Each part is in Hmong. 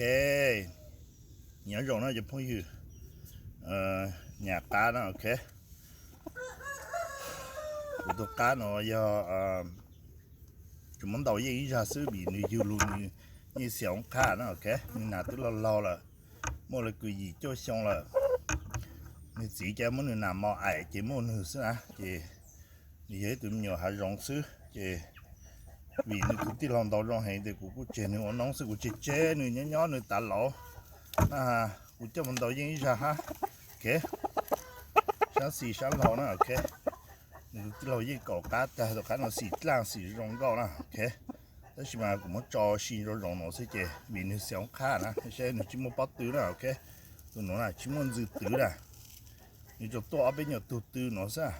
Ok, nyob zoo no cov phooj ywg, nyam qab na, ok. Kuv tus qab no yog tsuas muab ntaus yeej ib zag xwb vim nws yug lug nws yeej xiam oob qhab na, ok. Nws nas twb laug laug lawm, muaj li kwv yim cuaj xyoo lawm. Nws txiv ca muab nws nas mos aim ces muaj nws xwb na, ces nws yog ib tug me nyuam hav zoov xwb ces vim nws tus tij laug ntaus zoo heev ces kuv kuj tseg nws ua noob xwb, kuv tseg tseg nws nyob nyob nws tav laus na, kuv coj mus ntaus yeej ib zag hab, ok. Sab xis sab laug na, ok. Nws tus tij laug yeej kaum qab tag, tus qab no xim dlaaj xim zoo nkauj na, ok. Tab sis mas kuv muab tso si zoo zoo no xwb ces vim nws xiam oob qhab na, saib nws tsis muaj pob tw na, ok. Tus nuav na tsis muaj ntxwv twv na, nws tsuas tuaj ob peb nyuag tug tw no xwb,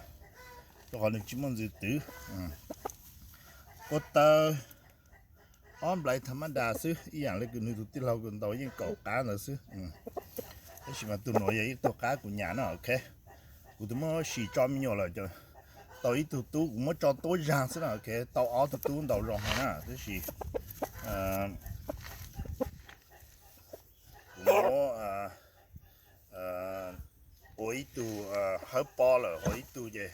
rau qhov nws tsis muaj ntxwv twv. Kua taw ob nplais tha mab das xwb, ib yaam le kws nws tus tij laug kws ntaus yeej kaum qab ntawd xwb. Tab sis mas tus nuav yog ib tug qab kuv nyam na, ok. Kuv twb muab sim tso me nyuam lawm, tau ib tug tub, kuv muab tso tuab zag xwb na, ok. Tau ob tug tub ntaus zoo heev na, tab sis kuv muab ua ib tug hawb pob lawm, ua ib tug ces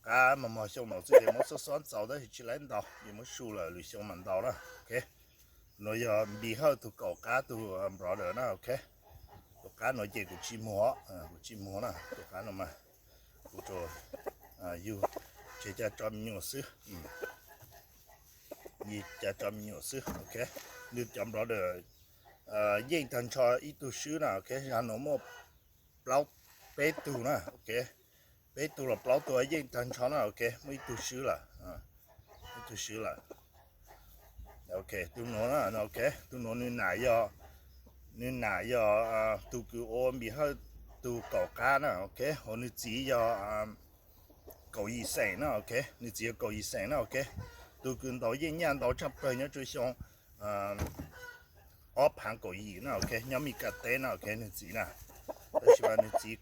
qab mog mog xyoo no xwb ces muab xob xob ntxaus tab sis tsis laib ntaus, ces muab su lawm lwm xyoo mam ntaus na, ok. Nuav yog Npis Hawj tug kaum qab tug brother na, ok. Tus qab nuav ces kuv tsis muag, kuv tsis muag na, tus qab nuav mas kuv tsuas yug tseg ca tso me nyuam xwb, ca tso me nyuam xwb, ok. Nws cov brother yeej tag nrho ib tug swb na, ok. Zag nuav muaj plaub, peb tug na, ok. Peb tug los plaub tug yeej tag nrho na, ok. Muaj ib tug swb lawm, ib tug swb lawm. Ok, tus nuav na, ok, tus nuav nws nam yog, nws nam yog tug kws ua Npis Hawj tug kaum qab na, ok, hos nws txiv yog kaum yim xeem na, ok, nws txiv yog kaum yim xeem na, ok. Tug kws ntaus yeej nyaj ntau tshaj plawg nyob rua xyoo ob phaav kaum yim na, ok, nyob Mes Kas teb na, ok, nws txiv na. Tab sis mas nws txiv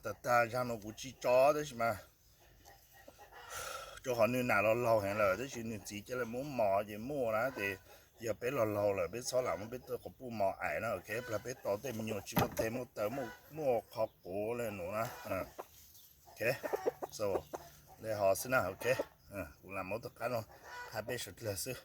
tag tag zag nuav kuv tsis tso, tab sis mas rua qhov nws nam los laug heev lawm, tab sis nws txiv ca le muab mos ces muaj na, ces yog peb los laug lawm peb txhob lam muab peb tej quas puj mos aim na, ok, plag peb tos tej me nyuam tsis muaj teg muaj taw, muaj qhov quav le nuav na, ok. So, le hov xwb na, ok. Kuv lam muab tus qab no hab peb suav dlawg xwb.